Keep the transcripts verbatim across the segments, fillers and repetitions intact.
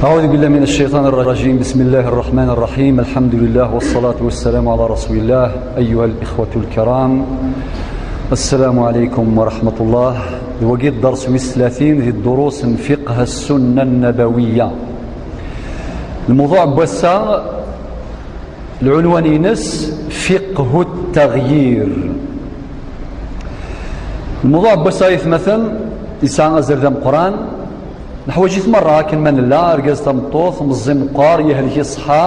أعوذ بالله من الشيطان الرجيم. بسم الله الرحمن الرحيم. الحمد لله والصلاة والسلام على رسول الله. أيها الإخوة الكرام، السلام عليكم ورحمة الله. Wagi d dders wis tlatin di ddurus n fiqh السنة النبوية. Lmuḍuɛ n wass-a, lɛunwan-ines, fiqhu التغيير. Lmuḍuɛ n wass-a, aytmaten, yesɛa azal d ameqqran. Neḥwaǧ-it merra akken ma nella, argaz, tameṭṭut, meẓẓi, meqqar, yehlek, iṣeḥḥa,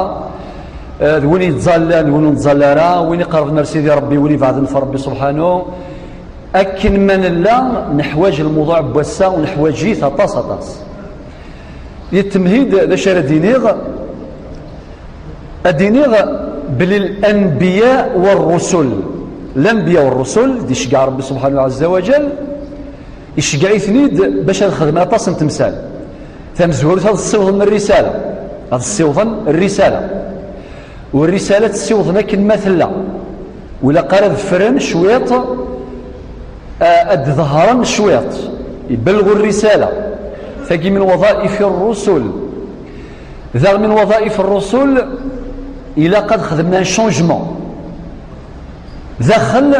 eh, d win yettẓallan, d win ur nettẓalla ara, win iqerben ar Sidi Ṛebbi, win ibeɛden ɣef Ṛebbi subḥanu. Akken ma nella, neḥwaǧ lmuḍuɛ n wass-a, neḥwaǧ-it aṭas, aṭas. Di ttemhid, d acu ara d-iniɣ? Ad d-iniɣ belli l-anbiya wa rrusul, l-anbiya wa rrusul, d iceggeɛ Ṛebbi subḥanahu ɛazza wa jal, iceggeɛ-iten-id bac ad xedmen aṭas n temsal. Tamezwarut, ad ssiwḍen rrisala, ad ssiwḍen rrisala. U rrisala ad tt-ssiwḍen akken ma tella. Ur ilaq ara ad ffren cwiṭ, a-, ad d-ḍehren cwiṭ. Ibelɣu rrisala. Tagi min waḍaif rrusul. Daɣ min waḍaif rrusul, ilaq ad xedmen un changement. Daxel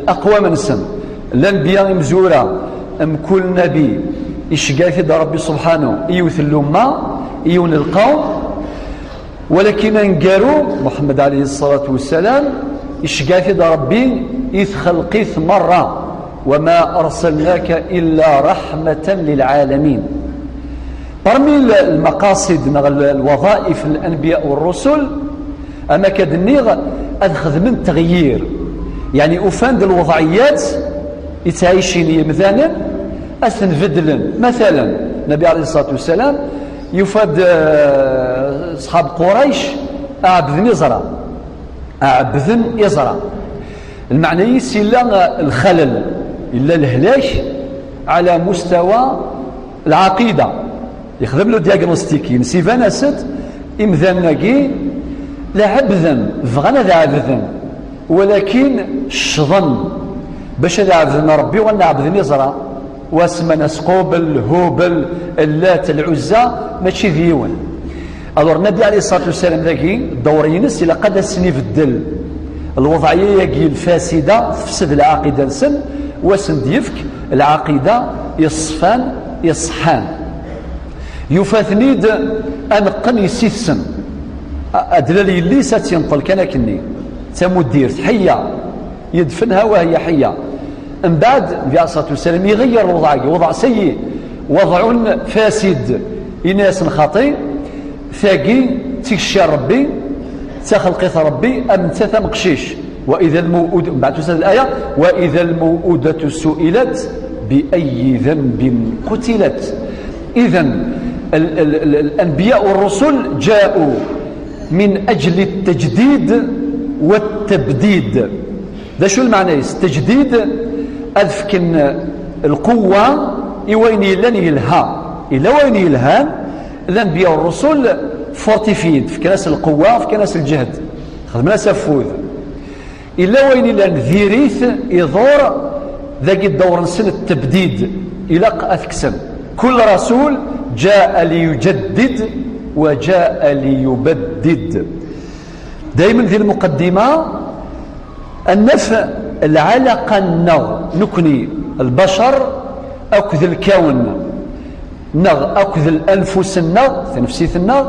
laqwam-nsen, lanbiya imezwura, mkul nabi, iceggeɛ-it-id Ṛebbi subḥanu i yiwet n lumma, i yiwen n lqawm, walakin aneggaru, Muḥemmed ɛalayhi ṣṣalatu wassalam, iceggeɛ-it-id Ṛebbi i txelqit merra, وما أرسلناك إلا رحمة للعالمين. Parmi l-, lmaqasid neɣ l-, lwaḍaif n lanbiya u rrusul, am akka d-nniɣ, ad xedmen tɣeyyir. Yeɛni ufan-d lweḍɛiyat i ttɛicin yimdanen, ad ten-beddlen. Matalen, Nabi ɛalayhi ṣṣalatu wassalam, yufa-d, eh, ṣṣḥab Qurayc ɛebden iẓra. Ɛebden iẓra. Lmeɛna-is illa, eh, lxalal, illa lehlak ɛala mustawa lɛaqida. Yexdem le diagnostic-ines, iban-as-d imdanen-agi la ɛebden, bɣan ad ɛebden, walakin ccḍen bac ad ɛebden Ṛebbi, u ad ɛebden iẓra, u asemman-as Qubel, Hubel, Llat, Lɛuzza, mačči d yiwen. Alors, Nabi ɛalayhi ṣṣalatu wassalam dagi, ddewr-ines ilaq ad asen-ibeddel lweḍɛiyya-agi lfasida, tefsed lɛaqida-nsen, u asen-d-yefk lɛaqida yeṣfan, iṣeḥḥan. Yufa-ten-id aneqqen yessi-tsen. A-, ad d-lal yelli-s ad tt-yenṭel kan akkenni. D tamuddirt, ḥeyya. Yedfen-ha wa hiya ḥeyya. Mbeɛd, Nabi ɛalayhi ṣṣalatu wassalam, iɣeyyer lweḍɛ-agi. Weḍɛ sayyi, weḍɛun fasid. Ini-asen xaṭi, tagi d tikci n Ṛebbi, d taxelqit n Ṛebbi, am nettat am qcic. وإذا الموءودة، mbeɛd tusa-d laya, وإذا الموءودة سئلت بأي ذنب قتلت. إذن، ال-, ال-, ال-, الأنبياء والرسل جاءوا من أجل التجديد والتبديد. D acu lmeɛna-is? Tajdid, ad fken lquwwa i wayen yellan yelha. Yella wayen yelhan, lanbiya u rrusul fortifyin, fkan-as lquwwa, fkan-as lǧehd, xedmen-as afud. Yella wayen yellan diri-t, iḍur, dagi ddewr-nsen ttebdid, ilaq ad t-kksen. Kul rasul ǧa'a liyuǧaddid wa ǧa'a liyubaddid. Daymen di lmuqaddima, ad naf lɛalaqa-nneɣ nekni lbacer akked lkawen, neɣ akked lanfus-nneɣ, tanefsit-nneɣ,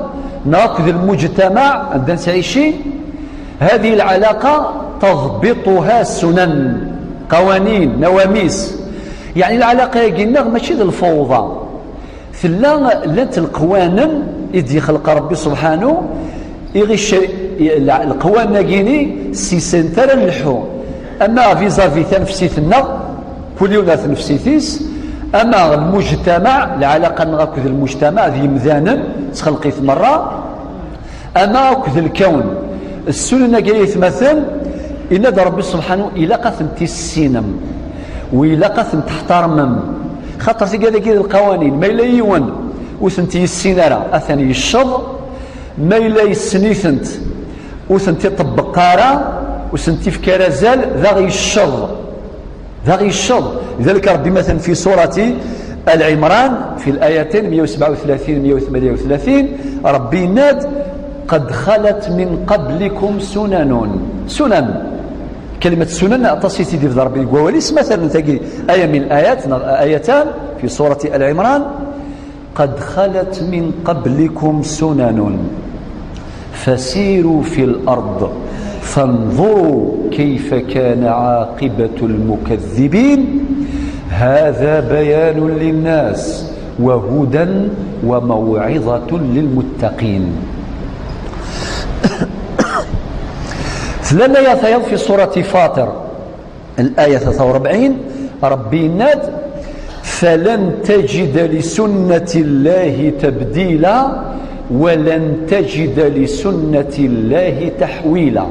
neɣ akked lmujtamaɛ anda nettɛici. هذه العلاقة تضبطها سنن، قوانين، نواميس. Yeɛni lɛalaqa-agi-nneɣ mačči d lfawḍa. Tella, llant leqwanen i d-yexleq Ṛebbi subḥanu, i ɣic-, i-, la-, leqwanen-agi-ni s yisent ara nleḥḥu, ama vis-à-vis tanefsit-nneɣ, kul yiwen ar tnefsit-is, ama lmujtamaɛ, lɛalaqa-nneɣ akked lmujtamaɛ, d yimdanen, ttxelqit merra, ama akked lkawn. Ssunan-agi ay atmaten, yenna-d Ṛebbi subḥanu, ilaq ad tent-tissinem, u ilaq ad tent-tḥtarmem. Xaṭer tigad-agi d lqawanin, ma yella yiwen ur tent-yessin ara, atan yecceḍ, ma yella yessen-itent, ur tent-iṭebbeq ara, ur sent-ifka ara azal, daɣ yecceḍ. Daɣ yecceḍ. Lidalik Ṛebbi, matan fi surati Al Imran, fi l-ayatin meyya u sebɛa u tlatin, meyya u tmanya u tlatin, Ṛebbi yenna-d: "Qad xalat min qablikum sunanun." Sunan. Kalimat sunan, aṭas i tt-id-ibda Ṛebbi deg wawal-is, matalen, tagi, aya min ayat, neɣ ayatan, fi surati Al Imran: "Qad xalat min qablikum sunanun." فسيروا في الأرض فانظروا كيف كان عاقبة المكذبين. هذا بيان للناس وهدى وموعظة للمتقين. Tella aya tayeḍ fi surati Faṭir. Al-aya tlata u rebɛin, Ṛebbi yenna-d: "Falan tajida li sunnati Llahi tabdila, wa lan tajida li sunnati Llahi taḥwila."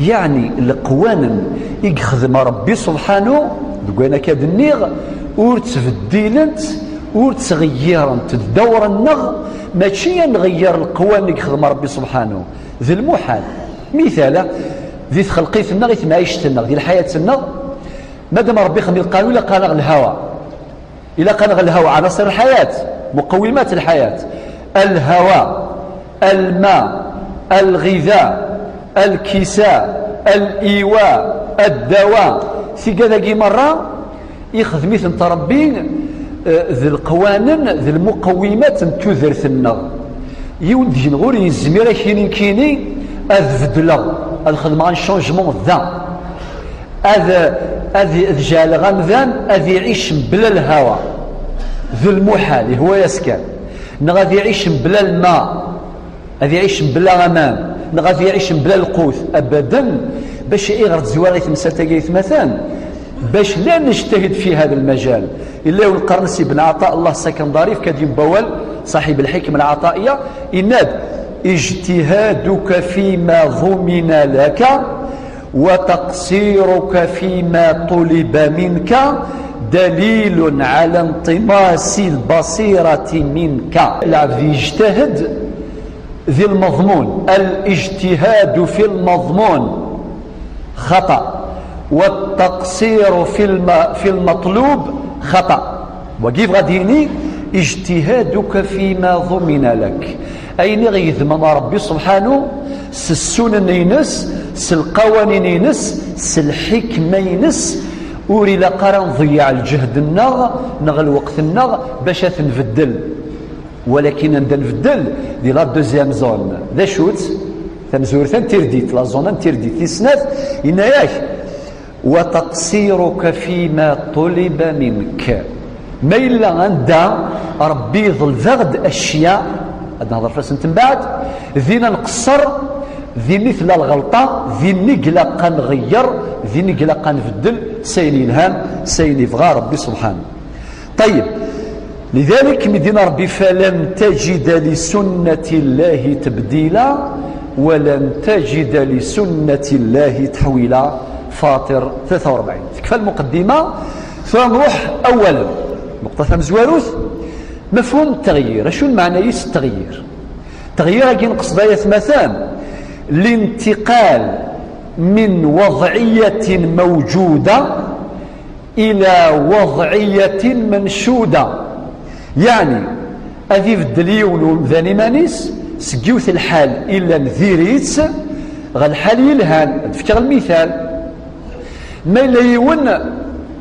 Yeɛni, leqwanen i yexdem Ṛebbi subḥanu, deg wayen akka d-nniɣ, ur ttbeddilent, ur ttɣeyyirent. Ddaw-nneɣ, mačči ad nɣeyyer leqwanen i yexdem Ṛebbi subḥanu. D lmuḥal. Mital, di txelqit-nneɣ, i temɛict-nneɣ, di lḥayat-nneɣ, madam Ṛebbi xdem lqanun, ilaq-aneɣ lhawa. Ilaq-aneɣ lhawa, ɛanaṣir lḥayat, muqawimat lḥayat. Lhawa, lma, lɣida, lkisa, liwa, ddawa. Tigad-agi merra, ixdem-itent Ṛebbi, eh, d leqwanen, d lmuqawimat n tudert-nneɣ. Yiwen deg-neɣ ur yezmir ad k-yini nekkini ad beddleɣ, ad xedmeɣ un changement da, ad, ad, ad jeɛleɣ amdan ad iɛic mebla lhawa. D lmuḥal, ihwa-yas kan. Neɣ ad iɛic mebla lma. Ad iɛic mebla aman, neɣ ad iɛic mebla lqut, abaden. Bac iɣer tezwar i temsalt-agi, aytmaten, bac la nejtahid fi hada lmajal. Illa yiwen qqaren-as Ibn Ɛaṭa, Allah sakandari, yefka-d yiwen wawal, ṣaḥib lḥikma lɛaṭaiya, yenna-d: "Ijtihaduka fima ḍumina laka, wa taqsiruka fima ṭuliba minka, dalilun ɛala nṭimasi lbasirati minka." Lɛebd yejtahid di lmeḍmun, الاجتهاد في المضمون خطأ، والتقصير في الم-، في المطلوب خطأ. Wagi yebɣa ad d-yini: "اجتهادك فيما ضمن لك." Ayen i ɣ-yedmen Ṛebbi subḥanu s ssunan-ines, s lqawanin-ines, s lḥikma-ines, ur ilaq ara nḍeyyeɛ lǧehd-nneɣ neɣ lweqt-nneɣ bac ad t-nbeddel. Walakin anda nbeddel, di la deuxième zone. D acu-tt? Tamezwarut-a n tirdit, la zone n tirdit. Tis snat, yenna-yak: "Wa taqsiruka fima ṭuliba mink." Ma yella anda Ṛebbi yeḍleb-aɣ-d acya, ad nehḍer fell-asent mbeɛd, din ad nqeṣṣer, din i tella lɣelṭa, din i ilaq ad nɣeyyer, din i ilaq ad nbeddel, s ayen yelhan, s ayen yebɣa Ṛebbi subḥanu. Ṭayyeb. Lidalik, mi d-yenna Ṛebbi: "Falan tajida li sunnati Llahi tabdila, wa lan tajida li sunnati Llahi taḥwila." Faṭir tlata u rebɛin. Tekfa lmuqeddima, tura nruḥ awalen. Nuqṭa tamezwarut, mafhum ttɣeyyir. Acu n lmeɛna-is ttɣeyyir? Ttɣeyyir-agi nqesd, ay atmaten, lintiqal min waḍɛiyatin mawǧuda ila waḍɛiyatin mancuda. Yeɛni, ad ibeddel yiwen umdan iman-is seg yiwet lḥal illan diri-tt ɣer lḥal yelhan. Ad fkeɣ lmital. Ma yella yiwen,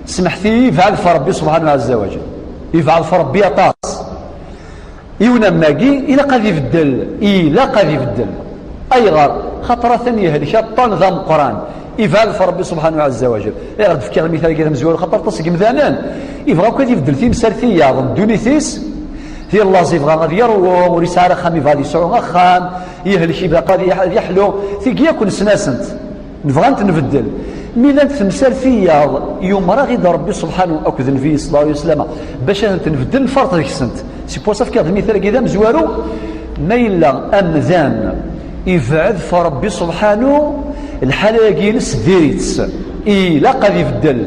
semḥet-iyi, yebɛed ɣef Ṛebbi subḥanahu ɛazza wa jal. Yebɛed ɣef Ṛebbi aṭas. Yiwen am wagi, ilaq ad ibeddel, ilaq ad ibeddel. Ayɣer? Xaṭer atan yehlek aṭṭan d ameqqran, ibɛed ɣef Ṛebbi subḥanahu ɛazza wa jal. Ayɣer d-fkiɣ lmital-agi d amezwaru? Xaṭer aṭas seg yimdanen, ibɣa akk ad ibeddel timsal tiyaḍ n ddunit-is, di llaẓ ibɣa ad yeṛwu, ur yesɛi ara axxam, ibɣa ad yesɛu axxam, yehlek, ibɣa ad yeḥ-, ad yeḥlu, tigi akk nessen-asent. Nebɣa ad tent-nbeddel. Mi llant temsal tiyaḍ, yumer-aɣ-id Ṛebbi subḥanahu akked Nnbi ṣella Llahu ɛalayhi wa sallam bac ad tent-nbeddel, nferṭ deg-sent. C'est pour ça fkiɣ-d lmital-agi d amezwaru. Ma yella amdan ibɛed ɣef Ṛebbi subḥanahu, lḥala-agi-ines diri-tt. Ilaq ad ibeddel.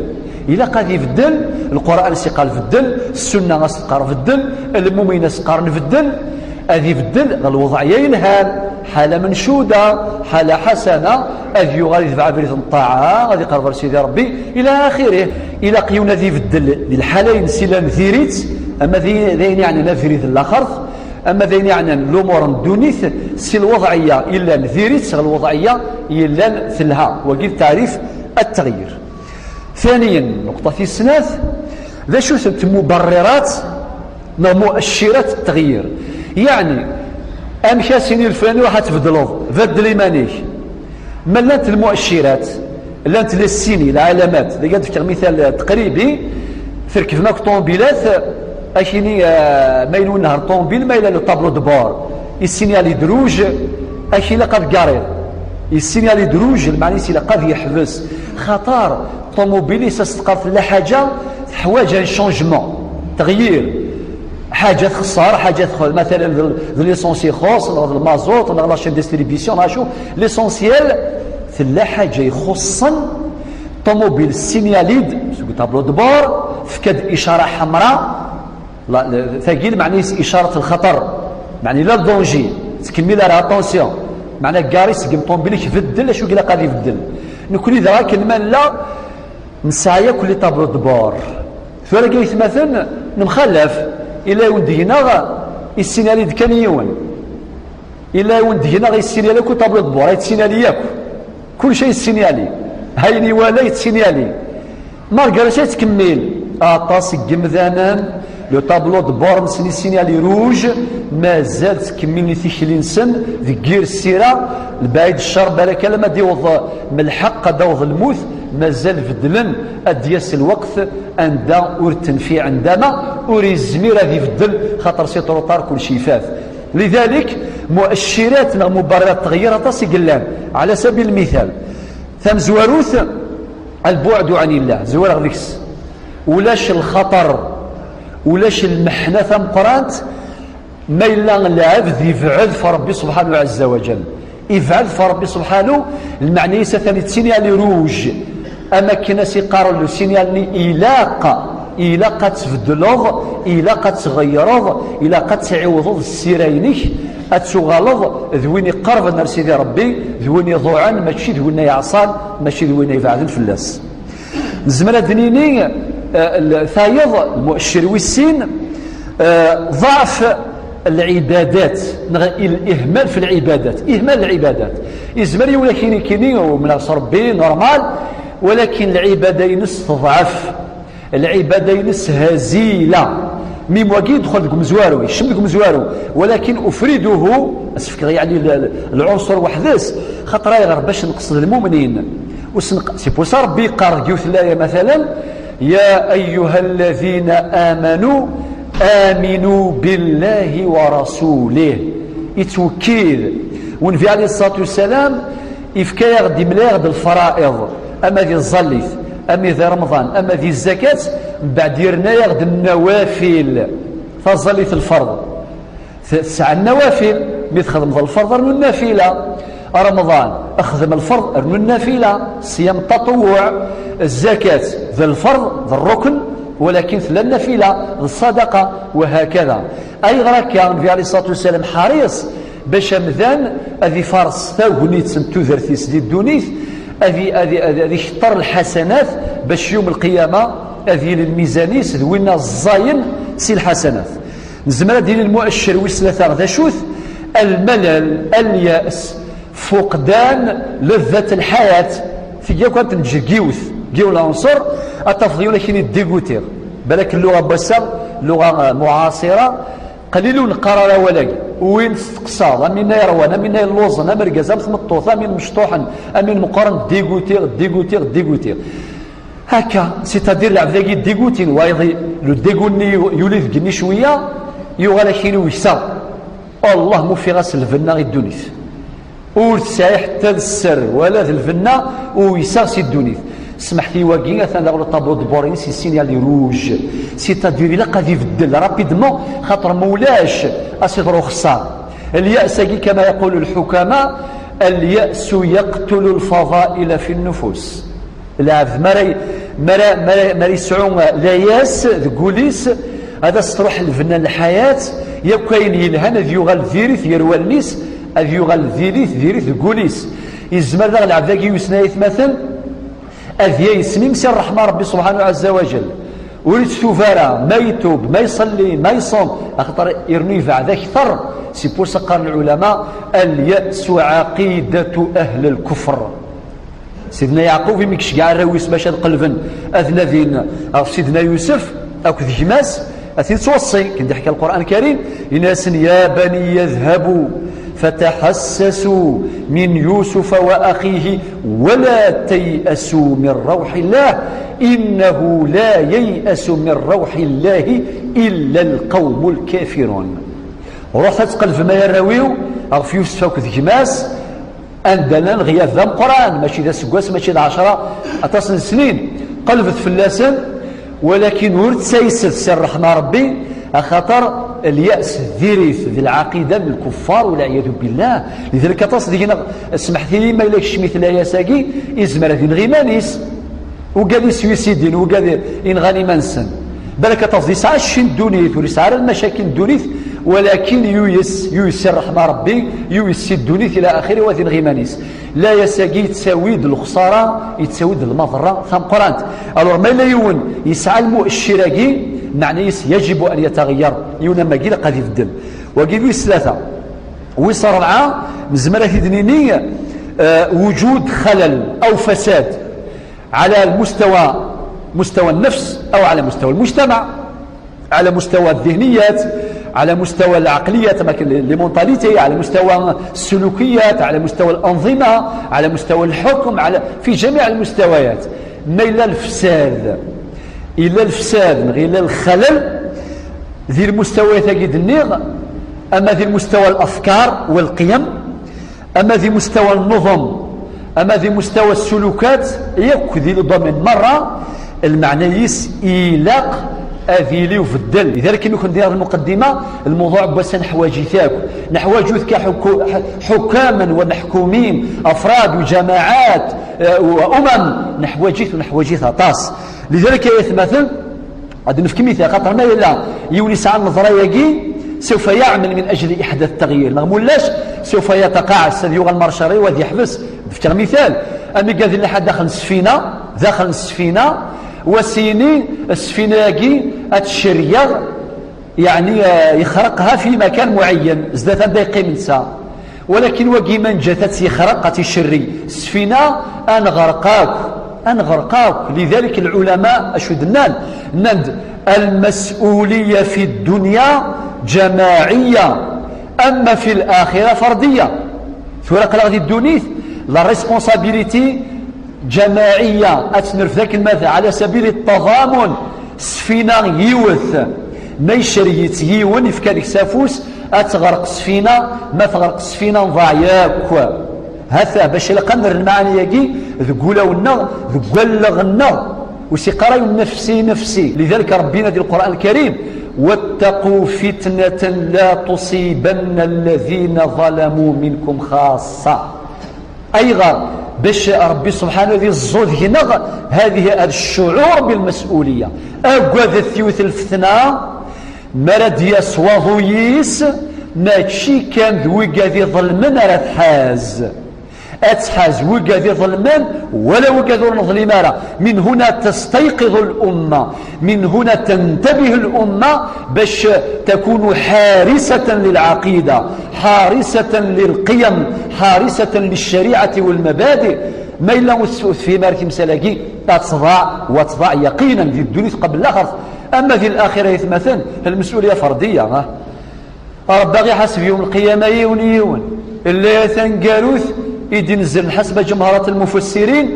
Ilaq ad ibeddel. Lqur'an as-iqqar beddel, ssunna as-teqqar beddel, lmumin as-qqaren beddel. Ad ibeddel ɣer lweḍɛiya yelhan, ḥala mencuda, ḥala ḥasana, ad yuɣal itbeɛ abrid n ṭṭaɛa, ad iqerreb ar Sidi Ṛebbi, ila axirih. Ilaq yiwen ad ibeddel di lḥala-ines ilan diri-tt, Ama d d ayen yeɛnan abrid n laxert, ama d ayen yeɛnan lumuṛ n ddunit, si lweḍɛiyya yellan diri-tt ɣer lweḍɛiyya yellan telha. Wagi d taɛrif at-teɣyir. Thaniyen, nnuqṭa tis snat, d acu-tent tmubarrirat neɣ mu'accirat n teɣyir? Yeɛni, amek as-ini leflani ruḥ ad tbeddleḍ, beddel iman-ik. Ma llant lmu'accirat, llant les signes, lɛalamat, dagi ad d-fkeɣ mital taqribi, trekbem akk ṭṭumubilat, akini, eh, ma yella unehhar ṭṭumubil, ma yella le tableau de bord, yessinyali-d rouge, ak ilaq ad gariḍ. Yessinyali-d rouge, lmeɛna-is ilaq ad yeḥbes. Xaṭer ṭṭumubil-is as teqqar tella ḥaǧa teḥwaǧ un changement, teɣyir. Ḥaǧa texṣer, ḥaǧa txel, matalan d l-, d l'essence ixuṣ, neɣ d lmaẓut, neɣ la chaîne de distribution, neɣ acu. L'essentiel, tella ḥaǧa ixuṣṣen, ṭumubil sinyali-d seg tableau de bord, tefka-d icara ḥemra, la, la, tagi, lmeɛna-is icarat lxaṭer, meɛna yella danger, ttkemmil ara, attention, meɛna gari seg ṭumubil-ik, beddel acu i ilaq ad ibeddel. Nekni daɣ akken ma nella, nesɛa yakk les tableaux de bord. Tura, ay atmaten, nemxalaf. Illa yiwen deg-neɣ yessinyali-d kan yiwen. Illa yiwen deg-neɣ yessinyali akk tableau de bord, ay yettsinyali yakk. Kullec ay yettsinyali. Ayen iwala yettsinyali. Malgré ça, yettkemmil. Aṭas n yemdanen, le tableau de bord-nsen yessinyali rouge, mazal ttkemmilen i tikli-nsen deg yir ssira, lbaɛid ccer, balak alamma d-iweḍ melḥeq, ad d-aweḍ lmut, mazal beddlen, ad d-yas lweqt anda ur tenfiɛ ndama, ur yezmir ad ibeddel, xaṭer c'est trop tard, kullec ifat. Lidalik, mu'accirat neɣ mubarrirat n teɣyir aṭas i yellan. Ɛla sabil lmital, tamezwarut, البعد عن الله, zwareɣ deg-s. Ulac lxaṭer, ulac lmeḥna tameqqrant, ma yella lɛebd yebɛed ɣef Ṛebbi subḥanahu ɛezza wa jall. Yebɛed ɣef Ṛebbi subḥanahu, lmeɛna-is atan yettsinyali rouge. Am akken as-iqqar le sinyal-nni, ilaq, ilaq ad tbeddleḍ, ilaq ad tɣeyyreḍ, ilaq ad tɛiwdeḍ ssira-inek, ad tuɣaleḍ d win iqerben ar Sidi Ṛebbi, d win iḍuɛen, mačči d win ay yeɛṣan, mačči d win ay ibeɛden fell-as. Nezmer ad d-nini, eh, l-, tayeḍ, lmu'accir wis sin, eh, ḍeɛf lɛibadat, neɣ ihmal fi lɛibadat, ihmal lɛibadat. Izmer yiwen ad k-yini kini, umneɣ s Ṛebbi, normal, walakin lɛibada-ines teḍɛef, lɛibada-ines hazila. Mim wagi yedxel deg umezwaru, yekcem deg umezwaru, walakin ufriduhu, as-fkeɣ yeɛni l-, l-, lɛunsur weḥd-s, xaṭer ayɣer? Bac neqsed lmumnin. Ur s-neq-, c'est pour ça Ṛebbi yeqqar deg yiwet n laya, matalan, يا أيها الذين آمنوا آمنوا بالله ورسوله. Ittwekkid. Wenbi ɛalayhi ṣṣalatu wassalam, ifka-yaɣ-d, imla-yaɣ-d lfara'iḍ, ama di tẓallit, ama di Remḍan, ama di zzakat, mbeɛd yerna-yaɣ-d nnawafil, taẓallit, lferḍ. T-, tesɛa nnawafil, mi txedmeḍ lferḍ, rnu nnafila. Remḍan, xdem lferḍ, rnu nnafila. Ṣṣyam taṭuwuɛ, zzakat, d lferḍ, d rrukn, walakin tella nnafila, d ṣṣadaqa, wa hakada. Ayɣer akka? Nnbi ɛalayhi ṣṣalatu wassalam ḥariṣ bac amdan ad ifaṛes tagnit n tudert-is di ddunit, ad i-, ad i-, ad i-, ad ikeṭṭer lḥasanat, bac yum lqiyama ad yili lmizan-is d winna ẓẓayen si lḥasanat. Nezmer ad d-nini lmu'accir wis tlata d acu-t? Almalal, alya's, fuqdan laddat lḥayat. Tigi akk ad ten-ǧǧeɣ yiwet, yiwen lɛunṣer, ad tafeḍ yiwen ad k-yini dégoûté. Balak lluɣa n wass-a, lluɣa, eh, muɛaṣira, qlil ur neqqar ara awal-agi. Win testeqsaḍ, am inna yerwan, am inna yelluẓen, am argaz, am tmeṭṭut, am in mecṭuḥen, am in meqqren, dégoûté, dégoûté, dégoûté. Akka, c'est-à-dire lɛebd-agi dégoûté, wayeḍ, le dégoût-nni yu-, yuli deg-nni cwiya, yuɣal ak-yini uyseɣ. Allah, ma ufiɣ-as lbenna i ddunit. Ur tesɛi ḥetta d sser wala d lbenna, uyseɣ si ddunit. Smeḥti, wagi atan daɣ le tableau de bord-ines yessinyali rouge. C'est-à-dire ilaq ad ibeddel rapidement, xaṭer ma ulac, ad s-iḍru uxessar. Lya's-agi, كما يقول الحكماء, اليأس يقتل الفضائل في النفوس. Lɛebd, mi ara, mi ara, mi ara, mi ara yesɛu layas deg wul-is, ad as-truḥ lbenna n lḥayat, yakk ayen yelhan ad yuɣal diri-t gar wallen-is, ad yuɣal diri-t, diri-t deg wul-is. Yezmer daɣ lɛebd-agi yusen ay atmaten ad yayes mim si ṛṛeḥma n Ṛebbi subḥanahu ɛezza wa jell. Ur yettub ara, ma yetub, ma iṣelli, ma iṣum, axaṭer irnu yebɛed akter. Si pour ça qqaren lɛulama, اليأس عقيدة أهل الكفر. Sidna Yeɛqub, imi yeceggeɛ arraw-is bac ad qelben ad nadin ɣef Sidna Yusef akked gma-s, ad ten-yettweṣṣi, akken d-iḥka Lqur'an Karim, yenna-yasen: يا بني اذهبوا فتحسسوا من يوسف وأخيه ولا تيأسوا من روح الله إنه لا ييأس من روح الله إلا القوم الكافرون. Ruḥet ad tqelbem ay arraw-iw ɣef Yusef akked gma-s, anda llan lɣiyat d ameqqran, mačči d aseggas, mačči d ɛecra, aṭas n snin. Qelbet fell-asen, walakin ur ttayset si ṛṛeḥma Ṛebbi, axaṭer lya's diri-t, d lɛaqida n lkuffar, walɛiyadu billah. Lidalik, aṭas deg-neɣ, smeḥt-iyi ma yella kecmet layas-agi, izmer ad ineɣ iman-is. Ugad iswisidin, ugad inɣan iman-nsen. Balak ad tafeḍ yesɛa cci n ddunit, ur yesɛi ara lmacakin n ddunit, walakin yuyes, yuyes si ṛṛeḥma Ṛebbi, yuyes si ddunit ila axiri, wa ad ineɣ iman-is. Layas-agi yettawi-d lexṣara, yettawi-d lmaḍerra tameqqrant. Alors, ma yella yiwen yesɛa lmu'accir-agi, meɛna-is yajibu an yataɣeyyar. Yiwen am wagi ilaq ad ibeddel. Wagi d wis tlata. Wis ṛebɛa, nezmer ad t-id-nini, eh, وجود خلل أو فساد على المستوى، مستوى النفس أو على مستوى المجتمع، على مستوى الذهنيات، على مستوى العقليات، ما كاين les mentalités، على مستوى السلوكيات، على مستوى الأنظمة، على مستوى الحكم، على، في جميع المستويات. Ma yella lefsad, yella lefsad, neɣ yella lxalal di lmustawayat-agi d-nniɣ, ama di lmustawa الأفكار والقيم, ama di mustawa nnuḍem, ama di mustawa ssulukat, yakk di le domaine merra, lmeɛna-is ilaq ad yili ubeddel. Lidalik, imi ken-d-nniɣ lmuqeddima, lmewḍuɛ n wass-a neḥwaǧ-it akk. Neḥwaǧ-it ka ḥuku-, ḥ-, حكاما ومحكومين, أفراد وجماعات, eh, وأمم, neḥwaǧ-it u neḥwaǧ-it aṭas. Lidalik, ay atmaten, ad nefk mithal, xaṭer ma yella yiwen yesɛa nneḍra-agi, سوف يعمل من أجل إحداث تغيير. Neɣ mulac, سوف يتقاعس, ad yuɣal marchari, ad yeḥbes. Ad fkeɣ mithal, amigad yella ḥedd daxel n ssfina, daxel n ssfina, wa s-yini, ssfina-agi ad tcerreg, yeɛni, eh, yexraqha fi makan muɛeyyen, zdat anda yeqqim netta. Walakin wagi ma neǧǧa-t ad tt-yexreq, ad tt-icerreg, ssfina ad neɣreq akk, ad neɣreq akk. Lidalik lɛulama acu d-nnan? Nnan-d: المسؤولية في الدنيا جماعية، أما في الآخرة فردية. Tura aql-aɣ di ddunit, la responsabilité جماعية, ad tt-nerfed akken ma على سبيل التضامن. Ssfina yiwet, ma icerreg-itt yiwen, yefka deg-s afus, ad teɣreq ssfina, ma teɣreq ssfina nḍaɛ yakk. Hata, bac ilaq ad nerr lmeɛani-agi deg wulawen-nneɣ, deg walleɣ-nneɣ, usiqaray نفسي نفسي. Lidalik Ṛebbi yenna di Lqur'an Lkarim: واتقوا فتنة لا تصيبن الذين ظلموا منكم خاصة. Ayɣer? Bac Ṛebbi subḥanahu ad iẓẓu deg-neɣ هذه الشعور بالمسؤولية. Agadet yiwet lfetna, mi ara d-yas waḍu-yis, mačči kan d wigad iḍelmen ara tḥaz. Ad tḥaz wigad iḍelmen, wala wigad ur neḍlim ara. من هنا تستيقظ الأمة، من هنا تنتبه الأمة باش تكون حارسة للعقيدة، حارسة للقيم، حارسة للشريعة والمبادئ. Ma yella ur tefhim ara timsal-agi, ad tḍaɛ, wa tḍaɛ yaqinan di ddunit qbel laxert. Ama di laxira, ay atmaten, المسؤولية فردية, ha? Ṛebbi ad ɣ-iḥaseb yawm lqiyama yiwen yiwen. Layat taneggarut i d-inezzlen ḥasba jemhrat lmufassirin,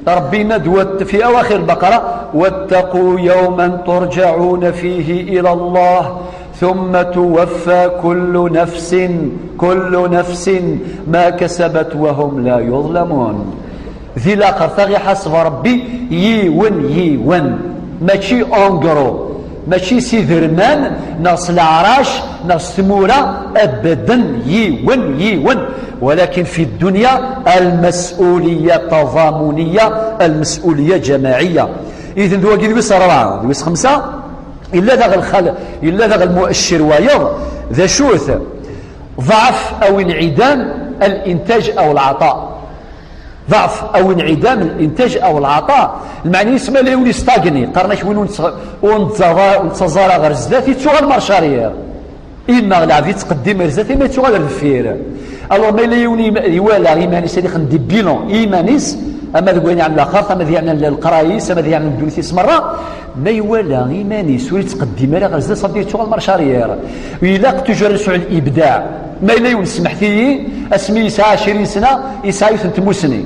Ṛebbi yenna-d, wat-, في أواخر البقرة: واتقوا يوما ترجعون فيه إلى الله ثم توفى كل نفس، كل نفس ما كسبت وهم لا يظلمون. Di laxert, ad ɣ-iḥaseb Ṛebbi yiwen yiwen, mačči en gros, mačči s iderman, neɣ s leɛrac, neɣ s tmura, abaden, yiwen yiwen. ولكن في الدنيا المسؤولية تضامنية، المسؤولية جماعية. Idan d wagi d wis ṛebɛa, d wis xemsa, yella daɣ lxal-, yella daɣ lmuaccir wayeḍ, d acu-t? ضعف أو انعدام الإنتاج أو العطاء. ضعف أو انعدام الإنتاج أو العطاء. Lmeɛna-is ma yella yiwen yestagni, qqaren-ak win ur nettaẓ ara ɣer zdat, yettuɣal mar carrière. Imma lɛebd yettqeddim ar zdat, imma yettuɣal ar deffir. Alors ma yella yiwen iwala iman-is ad ixdem des bilans i yiman-is, ama deg wayen yeɛnan laxert, ama d yeɛnan leqraya-is, ama d yeɛnan ddunit-is merra, ma iwala iman-is ur yettqeddim ara ɣer zdat, ça veut dire yettuɣal mar carrière. Ilaq toujours ad nesɛu l'ibdaɛ. Ma yella yiwen, smeḥt-iyi, asmi yesɛa ɛecrin sna, yesɛa yiwet n tmussni.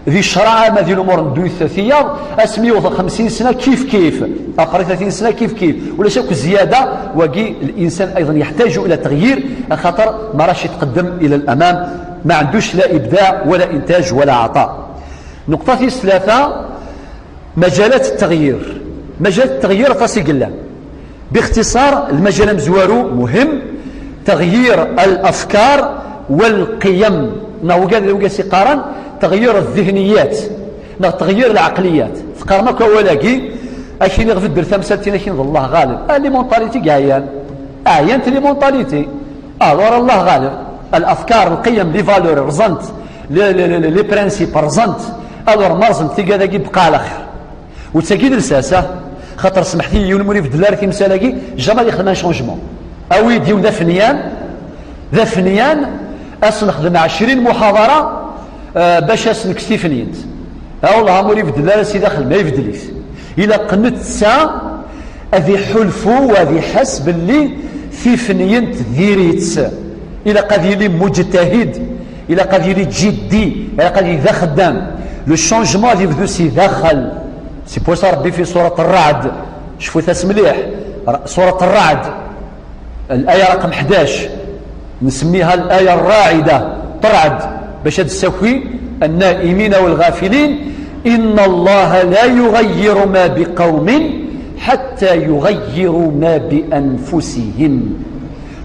Di ccreɛ ama di lumuṛ n ddunit tiyaḍ, asmi yewweḍ xemsin sna kif kif, aqri tlatin sna kif kif, ulac akk zzyada. Wagi, الإنسان أيضا يحتاج إلى تغيير, axaṭer ma rax itqeddem إلى الأمام, ma ɛndux la ibdaɛ wala intaj wala ɛṭa. Nneqṭa tis tlata, مجالات التغيير. Majalat التغيير aṭas i yellan. Bixtiṣar, lmajal amezwaru, muhim, تغيير الأفكار والقيم. Neɣ wigad, wigad i s-iqqaren تغيير الذهنيات, neɣ تغيير العقليات. Teqqarem akk awal-agi, ad k-iniɣ beddel tamsalt-in, ad k-iniɣ الله غالب. Ah, les mentalités i ɛyan. Ɛyant les mentalités. Alors الله غالب. الأفكار, القيم, les valeurs, rẓent. Les, les, les, les principes, rẓent. Alors ma rẓent, tigad-agi bqa ɛla xir. U d tagi i d lsas, ah. Xaṭer, smeḥt-iyi, yiwen ma ur ibeddel ara timsal-agi, jamais ad yexdem un changement. Awi-d yiwen d afenyan, d afenyan, ad s-nexdem ɛecrin muḥaḍara, eh, bac ad s-nekkes tifenyent. Ah, wellah, ma ur ibeddel ara si daxel, ma ibeddel-it. Ilaq netta ad iḥulfu, ad iḥess belli tifenyent diri-tt. Ilaq ad yili mujtahid. Ilaq ad yili jiddi, ilaq ad yili d axeddam. Le changement ad yebdu si daxel. C'est pour ça Rebbi fi surat Rrɛd, cfut-as mliḥ, surat Rrɛd, الآية رقم حداش, نسميها الآية الراعدة, ترعد, bac ad d-tessaki النائمين والغافلين: إن الله لا يغير ما بقوم حتى يغيروا ما بأنفسهم.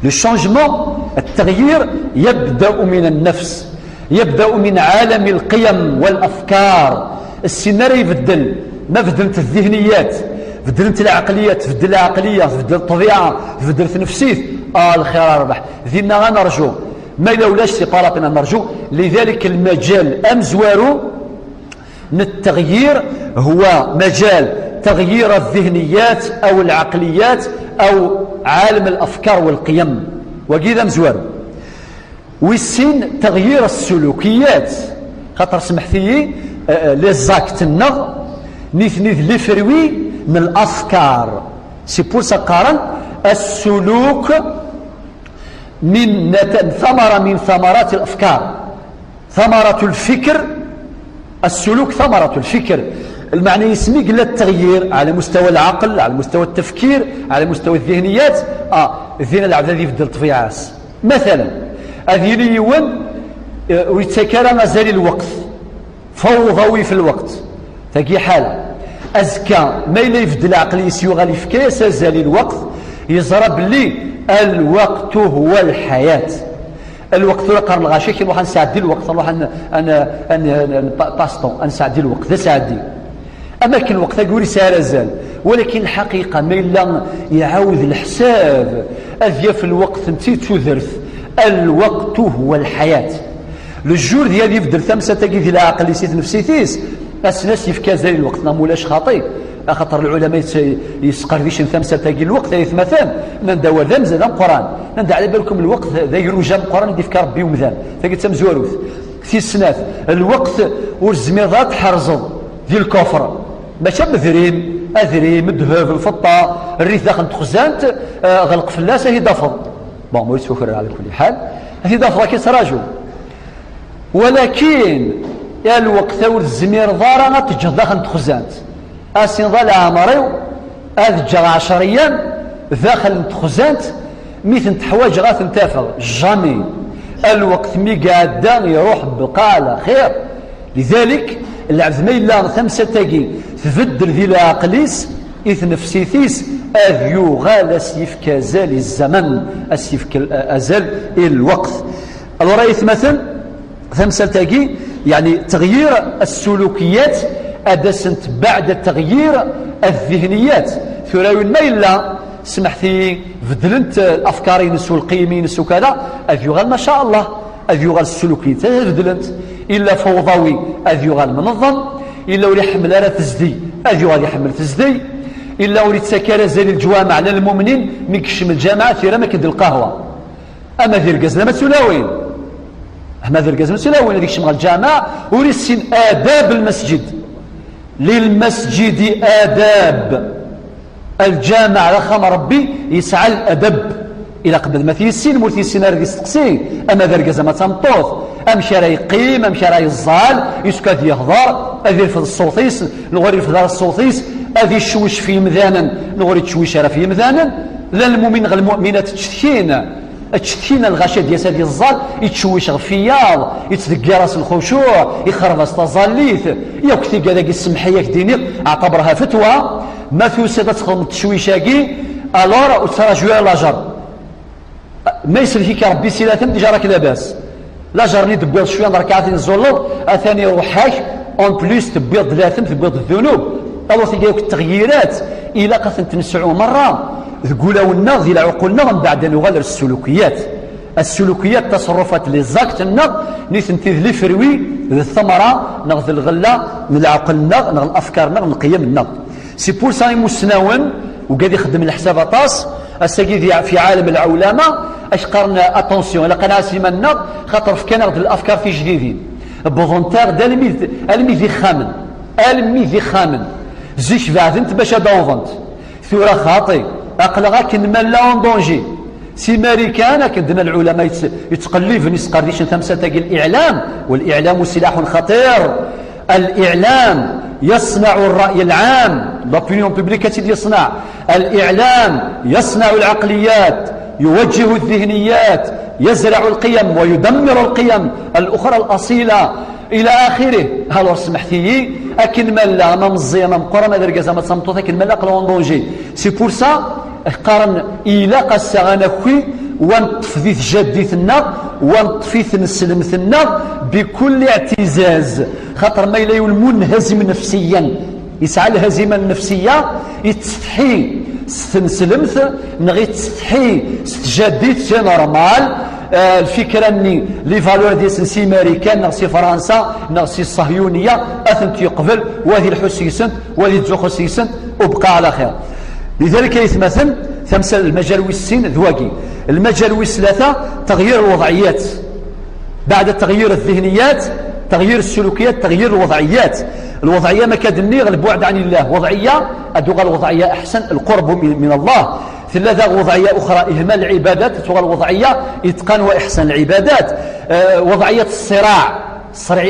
Le changement, التغيير, يبدأ من النفس, يبدأ من عالم القيم والأفكار. Syin ara ibeddel, ma beddlent الذهنيات, beddlent العقليات, tbeddel العقلية, tbeddel الطبيعة, tbeddel تنفسيت, ah, lxir a rrbeḥ. Dinna ad nerju. Ma yella ulac, c'est pas la peine ad nerju. لذلك المجال amezwaru n التغيير هو مجال تغيير الذهنيات أو العقليات أو عالم الأفكار والقيم. Wagi d amezwaru. Wis sin, تغيير السلوكيات. Xaṭer, smeḥt-iyi, eh, eh, les actes-nneɣ, nitni d les fruits n الأفكار. C'est pour ça qqaren السلوك من نت-، ثمرة من ثمرات الأفكار. ثمرة الفكر، السلوك ثمرة الفكر. Lmeɛna-is, mi yella التغيير على مستوى العقل، على مستوى التفكير، على مستوى الذهنيات, ah, din lɛebd ad ibeddel ṭṭbiɛa-s. Matala, ad yili yiwen, eh, ur yettak ara azal i lweqt. فوضوي في الوقت. Tagi ḥala. Azekka, ma yella ibeddel ɛaqel-is, yuɣal yefka-yas azal i lweqt, yeẓra belli الوقت هو الحياة. Lweqt, tura qqaren lɣaci, akken nruḥ ad nesɛeddi lweqt, nruḥ ad n-, ad n-, ad n-, ad n-, pa-, passe-temps, ad nesɛeddi lweqt, d asɛeddi. Am akken lweqt-agi ur yesɛi ara azal, walakin lḥaqiqa, ma yella iɛawed leḥsab, ad yaf lweqt netta d tudert. الوقت هو الحياة. Le jour deg ad ibeddel tamsalt-agi di leɛqel-is, i tnefsit-is, ad sen-as yefk azal i lweqt, neɣ ma ulac xaṭi, axaṭer lɛulama yett-, yesqerdicen tamsalt-agi n lweqt, ay atmaten, nnan-d awal d amzal ameqqran, nnan-d ɛla balkum lweqt d agruj ameqqran i d-ifka Rebbi i umdan. Tagi d tamezwarut. Tis snat, lweqt ur tezmireḍ ad t-tḥerzeḍ di lkufr. Mačči am adrim, adrim, ddheb, lfeṭṭa, err-it daxel n texzant, eh, ɣleq fell-as, ad t-id-tafeḍ. Bon, ma ur yettwaker ara, ɛla kulli ḥal, ad t-id-tafeḍ akka, ttraǧu. Walakin, a lweqt-a ur tezmireḍ ara ad t-teǧǧeḍ daxel n texzant. Ad s-tiniḍ: a leɛmer-iw, ad ǧǧeɣ ɛecr ayyam daxel n texzant, mi tent-ḥwaǧeɣ ad tent-afeɣ. Jamais. A lweqt mi iɛedda, iruḥ, bqa ɛla xir. Lidalik, lɛebd ma yella tamsalt-agi tbeddel di leɛqel-is, i tnefsit-is, ad yuɣal ad s-yefk azal i zzaman, ad s-yefk azal i lweqt. Alors, ay atmaten, tamsalt-agi, yeɛni, تغيير السلوكيات, ad as-netbeɛ تغيير الذهنيات. Tura yiwen ma yella, smeḥt-iyi, beddlent, eh, lafkar-ines u lqiyem-ines u kada, ad yuɣal, ma sha Allah, ad yuɣal ssulukiyat ad beddlent. Illa fawḍawi ad yuɣal mneḍḍem, illa ur iḥemmel ara tezdi ad yuɣal iḥemmel tezdi, illa ur ittak ara azal i leǧwameɛ la lmumnin, mi yekcem lǧameɛ tira ma k-d lqahwa. Ama d irgazen ama d tulawin, ama d irgazen ama d tulawin ad ikcem ɣer lǧameɛ ur issin adab lmasǧid. Lilmasǧidi adab. Lǧameɛ d axxam n Ṛebbi, yesɛa ladab. Ilaq ma t-yessin, ma ur t-yessin ara ad yesteqsi, ama d argaz ama d tameṭṭut, amek ara yeqqim, amek ara yeẓẓal, yessefk ad yehḍer, ad irfed ṣṣut-is, neɣ ur irfed ara ṣṣut-is, ad iccewwec f yimdanen, neɣ ur ittcewwic ara f yimdanen. La lmumin neɣ lmuminat ttcetkin, ttcetkin lɣaci ad d-yas ad yeẓẓal, ittcewwic ɣef wiyaḍ, ittdeggiṛ-as lxucuɛ, ixerreb-as taẓallit. Yakk tigad-agi, semmeḥ-iyi ad k-d-iniɣ, aɛṭaber-ha fetwa, ma tusiḍ ad txedmeḍ ttcewwic-agi, alors ur ttraǧu ara lajer. Ma isellek-ik Ṛebbi si latem, déjà rak labas. Lajer-nni d-tewwiḍ cwiya n ṛekɛatin tẓulleḍ, atan iruḥ-ak, en plus tewwiḍ-d latem, tewwiḍ-d ddunub. Alors tigi akk teɣyirat, ilaq ad tent-nesɛu merra deg ulawen-nneɣ, di lɛuqul-nneɣ, mbeɛd ad nuɣal ar ssulukiyat. Assulukiyat, taṣerrufat, les actes-nneɣ, nitenti d les fruits, d ttamra, neɣ d lɣella n leɛqel-nneɣ, neɣ lafkar-nneɣ, n lqiyam-nneɣ. C'est pour ça imussnawen, ugad ixeddem leḥsab aṭas, ass-agi di, fi ɛalem lɛulama, ak qqaren attention, ilaq ad nɛass iman-nneɣ, xaṭer fkan-aɣ-d lafkar tijdidin. Wwḍent-aɣ-d almi d, almi d ixxamen, almi d ixxamen. Zik beɛdent bac ad d-awḍent. Tura xaṭi, aql-aɣ akken ma nella en danger. Si Marikan, akken d-nnan lɛulama yett-, yettqelliben, yesqerdicen tamsalt-agi, الإعلام، والإعلام سلاح خطير. الإعلام يصنع الرأي العام، l'opinion publique ad tt-id-yeṣneɛ. الإعلام يصنع العقليات، يوجه الذهنيات، يزرع القيم ويدمر القيم الأخرى الأصيلة. إلى آخره. Alors, smeḥt-iyi, akken ma nella, ama meẓẓi, ama meqqer, ama d argaz, ama d tameṭṭut, akken ma nella, aql-aɣ en danger. C'est pour ça, qqaren, ilaq ass-a ad naki, wa neṭṭef di tjaddit-nneɣ, wa neṭṭef i tneslemt-nneɣ, بكل اعتزاز. Xaṭer ma yella yiwen munhazim nefsiyan, yesɛa lhazima nnefsiya, yettsetḥi s tneslemt, neɣ yettsetḥi s tjaddit, c'est normal. Eh, lfikra-nni, les valeurs deg-s n si Marikan, neɣ si Fransa, neɣ si Ṣahyuniya, ad tent-yeqbel, wa ad yelḥu seg-sent, wa ad yettzuxxu seg-sent, وبقى على خير. لذلك ay atmaten, tamsal, lmajal wis sin d wagi. Lmajal wis tlata, تغيير الوضعيات. بعد تغيير الذهنيات، تغيير السلوكيات، تغيير الوضعيات. الوضعية ما كاد نيغ البعد عن الله. وضعية، أدوغ الوضعية أحسن، القرب من، من الله. ثلاثة وضعية أخرى، إهمال العبادات، تغى الوضعية إتقان وإحسان العبادات. آه، وضعية الصراع، الصراع،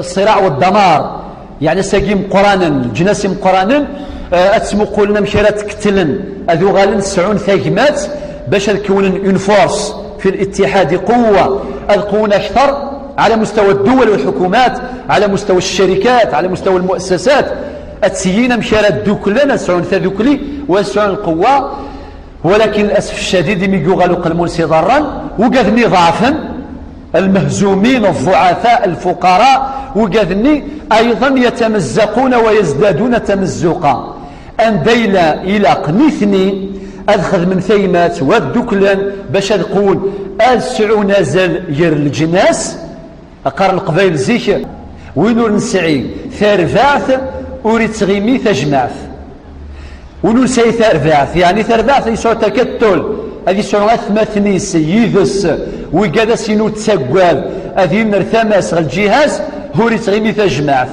الصراع والدمار. يعني ساقي مقرانا، الجناس مقرانا، آه، أتسمو قولنا مشارات كتلن. أدوغ سعون ثاجمات، باش الكون une force. في الاتحاد قوة، القوة أكثر على مستوى الدول والحكومات، على مستوى الشركات، على مستوى المؤسسات. أتسيينا مشارة دوكلنا، سعون ثدوكلي، وسعون القوة. ولكن للأسف الشديد، ميقو غالو قلمون سيضرا، وقاذني ضعفا، المهزومين، الضعفاء، الفقراء، وقاذني أيضا يتمزقون ويزدادون تمزقا. Anda yella ilaq nitni ad xedmen taymat, wa ad dduklen bac ad qwun, ad sɛun azal gar leǧnas. Qqaren Leqbayel zik, win ur nesɛi tarbaɛt ur ittɣimi tajmaɛt. Win ur nesɛi tarbaɛt, yeɛni tarbaɛt yesɛu takattul, ad yesɛu atmaten-is yid-s, wigad as-yini ur ttaggad, ad yini ar tama-s ɣer lǧiha-s, ur ittɣimi tajmaɛt.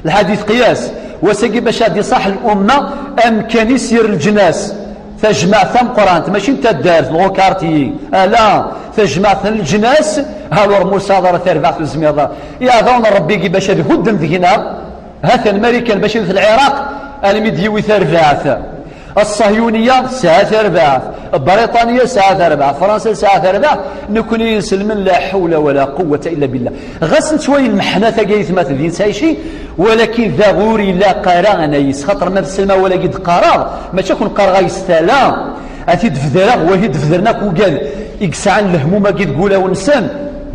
Lḥadit qiyas, wass-agi bac ad iṣaḥ l'umma amkan-is ger leǧnas. Tajmaɛt tameqqrant, mačči n taddart, neɣ ukarti, ala, tajmaɛt n leǧnas, alors ma ur tesɛiḍ ara tarbaɛt ur tezmireḍ ara. Iɛdawen n Ṛebbi-agi bac ad hudden deg-neɣ, ha-t-an Marikan bac ad iwet Lɛiraq, almi d-yiwi tarbaɛt. Ṣṣahyuniya tesɛa tarbaɛt, Briṭanya tesɛa tarbaɛt, Fransa tesɛa tarbaɛt, nekni inselmen la ḥawla wa la quwwata illa billah. Ɣas nettwali lmeḥna tagi ay tmat di nettɛici, walakin daɣ ur ilaq ara anayis, xaṭer ma tselma wala-gi d-qqareɣ, mačči ad ken-qqareɣ ayes tala, ad t-id-bedreɣ, wa t-id-bedren akk ugad i yesɛan lehmum-agi deg ulawen-nsen,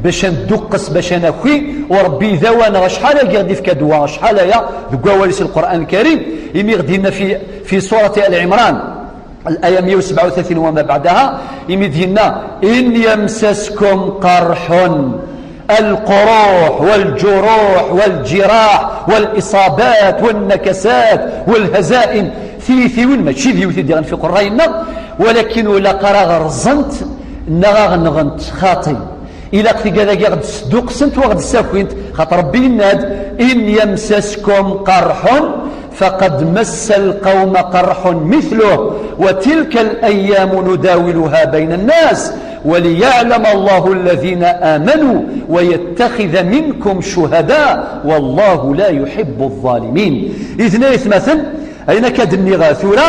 bac ad nduqqes, bac ad naki, u Ṛebbi idaw-aneɣ acḥal agi ɣ-d-ifka ddwa, acḥal aya deg wawal-is Lqur'an Lkarim, imi ɣ-d-yenna fi, fi surati Al Ɛimran, الآية مية وسبعة وثلاثين وما بعدها، imi d-yenna, إن يمسسكم قرح القروح والجروح والجراح والإصابات والنكسات والهزائم. Tiyitiwin mačči d yiwet i d-iɣen fi qerray-nneɣ, walakin ur ilaq ara ɣ-rẓent neɣ aɣ-nɣent xaṭi. Ilaq tigad-agi aɣ-d-sduqsent u aɣ-d-ssakint, xaṭer Rebbi yenna-d: إن يمسسكم قرح فقد مس القوم قرح مثله وتلك الأيام نداولها بين الناس وليعلم الله الذين آمنوا ويتخذ منكم شهداء والله لا يحب الظالمين. Ihi ay atmaten, ayen akka d-nniɣ tura,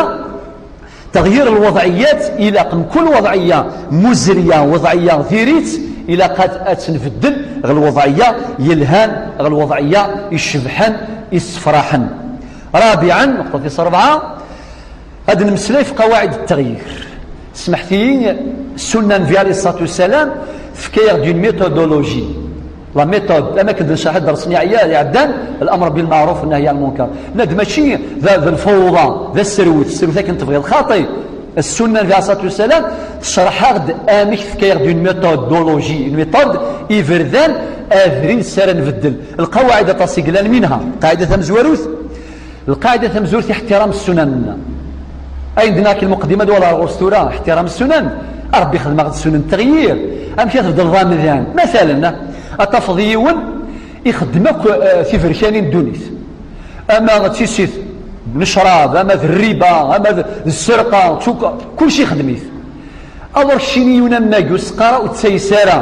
تغيير الوضعيات, ilaq mkul وضعية مزرية, وضعية diri-tt, ilaq ad, ad tt-nbeddel ɣer وضعية yelhan, ɣer وضعية icebḥen, issefraḥen. رابعا, نقطة tis rebɛa, ad nemmeslay ɣef قواعد التغيير. Smeḥt-iyi, Ssunna Nnbi alayhi ṣṣalatu wassalam tefka-yaɣ-d une méthodologie. La méthode, am akken d-necreḥ ddersen iɛeddan, الأمر بالمعروف والنهي عن المنكر. Nna-d mačči d, d lfawḍa, d aserwet, serwet akken tebɣiḍ, xaṭi. Ssunna Nnbi alayhi ṣṣalatu wassalam tecreḥ-aɣ-d amek, tefka-yaɣ-d une méthodologie, une méthode, iberdan, abrid s ara nbeddel. Lqawaɛid aṭas i yellan, منها, lqaɛida tamezwarut, lqaɛida tamezwarut, احترام السنن. Ayen d-nniɣ akk lmuqeddima d wala ɣur-s tura, احترام السنن. A Rebbi, xedmeɣ-d ssunan n tɣeyyirt. Amek ad tbeddleḍ amdan? Matalen, ad tafeḍ yiwen ixeddem akk, eh, tiberkanin n ddunit. Ama d tissit n ccrab, ama d rriba, ama d, d sserqa, d tuka, kulci ixdem-it. Alors, keččini yiwen am wagi ur s-qqar ara, ur ttayes ara.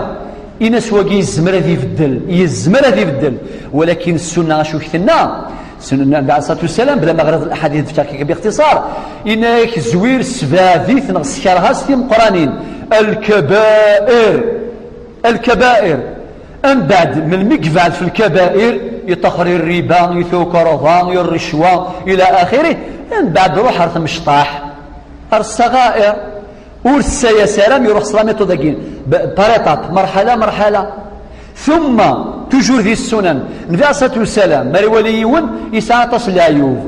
Ini-as wagi yezmer ad ibeddel, yezmer ad ibeddel. Walakin ssunna acu k-tenna? Ssunna Nnbi alayhi ṣṣalatu wassalam, bla ma ɣriɣ laḥadit, d-fkiɣ-k bixtiṣar, yenna-ak zwir, sbeɛd-it neɣ skerh-as timeqqranin. الكبائر. الكبائر. Mbeɛd, melmi yebɛed ɣef lkabair, iṭaxer i rriba, i tukerḍa, i rrecwa, ila axirih, mbeɛd ruḥ ar tmecṭaḥ, ar ṣṣaɣair. Ur ssayas ara mi iruḥ s la méthode-agi, b-, par étape, merḥala, merḥala. Thumma, toujours di ssunan, Nnbi alayhi ṣṣalatu wassalam, mi ara iwali yiwen yesɛa aṭas n leɛyub,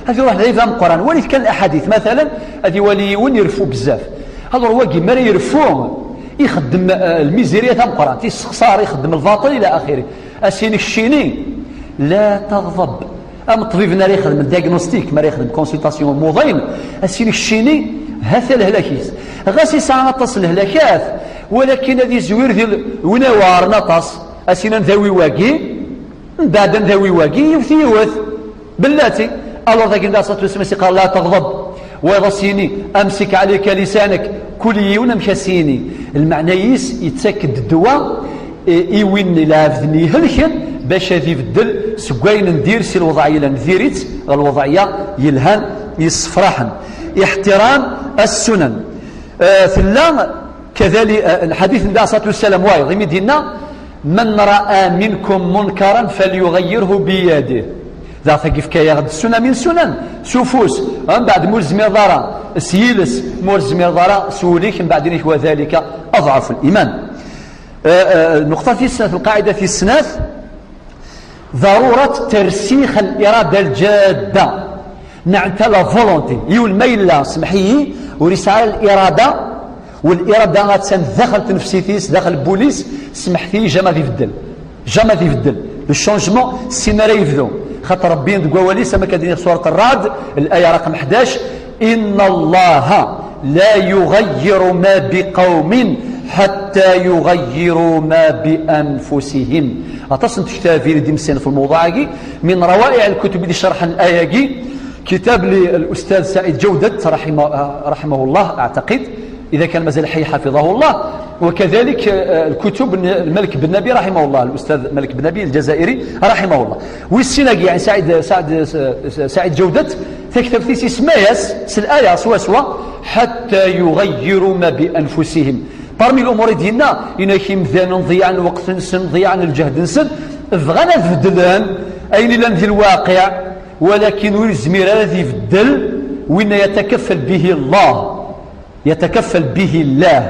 ad iruḥ d lɛib ameqqran. Walit kan laḥadit, matalan, ad iwali yiwen ireffu bezzaf. Alors, wagi, mi ara ireffu, ixeddem, eh, lmizirya tameqqrant, issexṣar, ixeddem lbaṭel, ila axirih. A s-ini keččini, la taɣḍeb. Am ṭṭbib mi ara ixdem diagnostic, mi ara ixdem consultation n umuḍin, a s-ini keččini, ha-t-a lehlak-is. Ɣas yesɛa aṭas n lehlakat, walakin ad izwir di l-, win iweɛren aṭas, a s-ini ad ndawi wagi, mbeɛd ad ndawi wagi, yiwet yiwet. Bellati, alors dagi Nnbi alayhi ṣṣalatu wassalam a s-iqqar la taɣḍeb, wayeḍ a s-yini amsik ɛalayka lisanak, kul yiwen amek a s-yini. Lmeɛna-is yettak-d ddwa, eh, i win lɛebd-nni ihelken, bac ad ibeddel seg wayen n dir si lweḍɛi yellan diri-tt ɣer lweḍɛiya yelhan, yessefraḥen. Iḥtiram as-sunan. Eh, tella kadali-, eh, lḥadit n Nnbi alayhi ṣṣalatu wassalam wayeḍ, imi d-yenna: من رأى منكم منكرا فليغيره بيده. Daɣ tagi yefka-yaɣ-d ssuna min sunan, s ufus, mbeɛd ma ur tezmireḍ ara s yiles, ma ur tezmireḍ ara s wul-ik, mbeɛd inek وذلك أضعف الإيمان. Eh, eh, nnuqṭa tis snat, lqaɛida tis snat, ضرورة ترسيخ الإرادة الجادة. Neɛnta la volonté. Yiwen ma yella, semmeḥ-iyi, ur yesɛi ara l'irada, u l'irada attan daxel tnefsit-is, daxel n wul-is, semmeḥ-iyi, jamais ad ibeddel. Jamais ad ibeddel. Le changement, sin ara yebdu. Xaṭer Rebbi deg wawal-is, am akka d-yenna surat Rrad, l'aya raqem ḥdac: إن الله لا يغير ما بقوم حتى يغيروا ما بأنفسهم. Aṭas n tektabin i d-imessayen fi lmewḍuɛ-agi. من روائع الكتب اللي شرحن الآية-agi, كتاب للأستاذ سعيد جودت رحمه، رحمه الله أعتقد، إذا كان مازال حي حفظه الله، وكذلك، آه، الكتب الملك بن نبي رحمه الله، الأستاذ مالك بن نبي الجزائري رحمه الله. Wis sin-agi, يعني سعيد، سعد، سعيد جودت, taktabt-is isemma-yas s l'aya swaswa: حتى يغيروا ما بأنفسهم. Parmi l'umur i d-yenna, yenna-k imdanen ḍeyyɛen lweqt-nsen, ḍeyyɛen lǧehd-nsen, bɣan ad beddlen ayen yellan di lwaqiɛ, walakin ur yezmir ara ad ibeddel winna يتكفل به الله. يتكفل به الله.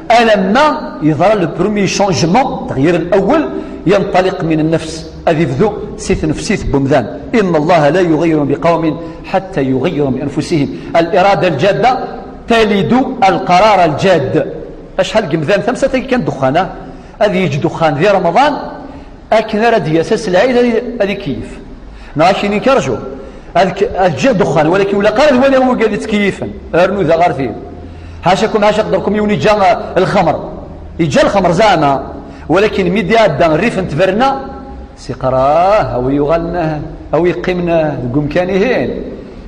Alamma yeḍra le premier changement, التغيير الأول, ينطلق من النفس. Ad ibdu si tnefsit n umdan. إن الله لا يغير بقوم حتى يغيروا بأنفسهم. الإرادة الجادة تلد القرار الجاد. Acḥal n yimdanen, tamsalt-agi kan ddexxan, ah? Ad yeǧǧ ddexxan di Remḍan, akken ara d-yas ass n lɛid ad, ad ikeyyef. Neɣ ad k-yini karju, ad, k- ad ǧǧiɣ ddexxan, walakin ur ilaq ara ad waliɣ wigad yettkeyifen, rnu da ɣer tin. Ḥacakum ḥaca qderkum yiwen yeǧǧa, eh, lxemr. Yeǧǧa lxemr zeɛma, walakin mi d-iɛedda rrif n tberna, siqrah, a wi yuɣalen, eh, a wi yeqqimen, eh, deg umkan-ihin,